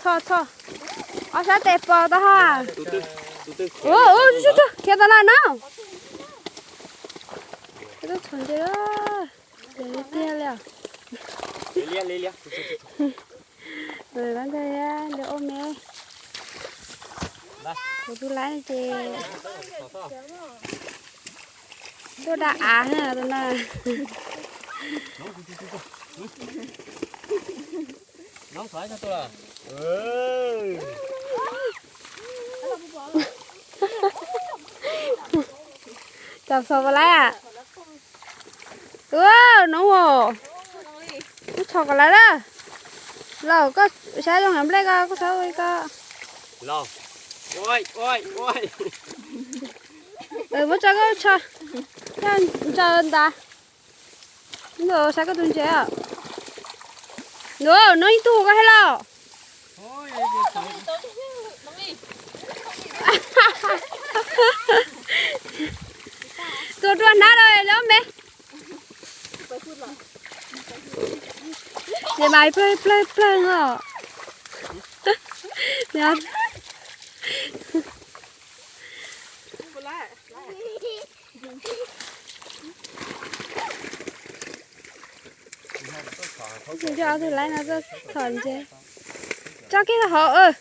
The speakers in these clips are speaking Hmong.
Txhos txhos, ob sab tes pos tau ha. Ua ua, khiav tau lawm no. Txhos ntses, tiag li. Ntawd ua me, kuv tus laib ces tuaj da av tus no. Cov xav puas laib a? Noob, kuv txhos kom lawm lawm. Los koj saib zoo nplej ko, koj saib ua ko. Muab tso koj tso, ntsaws ntawd. Saib koj tus ntses. Noob, ib tug koj hais los. Tua dua hnab rau lawm me. Ces mas plawg plawg plawg os. Tus laib no tuaj txhos ntses. Tso kiag rau hauv.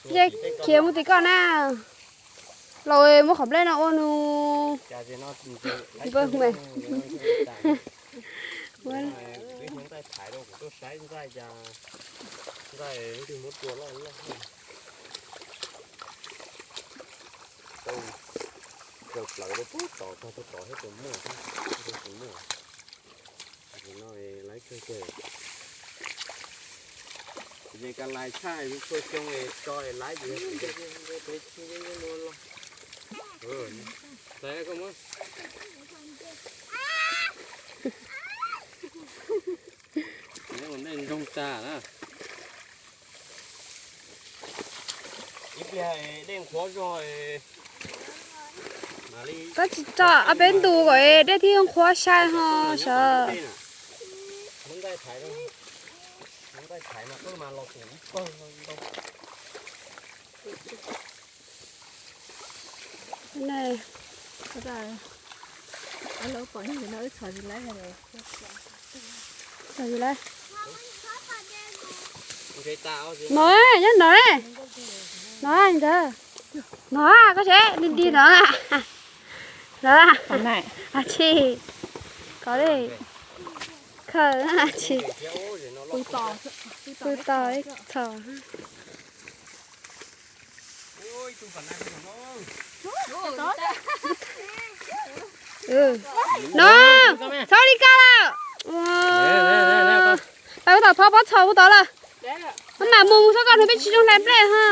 Ces khiav mus tim koj na. Los muab qhov nplej no ua nws npawg me. Raws plawv rau pub tom tog rau tom thiab tus muaj, tus muaj. Tus no laiv kawg kawg. Ces ka lais tshaj txhua xyoo tso laiv ces peb tsis yeej yeej muaj loj. Laiv koj muab. Neb ua ntej ntsoog tag na. Ib pliag dej nqhuav zog. Koj tsis tso ob peb ntu kom dej thiaj nqhuab sai ho sawv. Txhos lawm. No, nyob no ne. No ntawd. No, koj saib, di di no. No, a tsi, kov li, khaws a tsi, pw tos txhos. No, txhob li koj lawm. Pab tau thov pob txhos ua tod lawm. Maj mam mus, txhob koj hnub peb tsis zoo hlais nplej ho.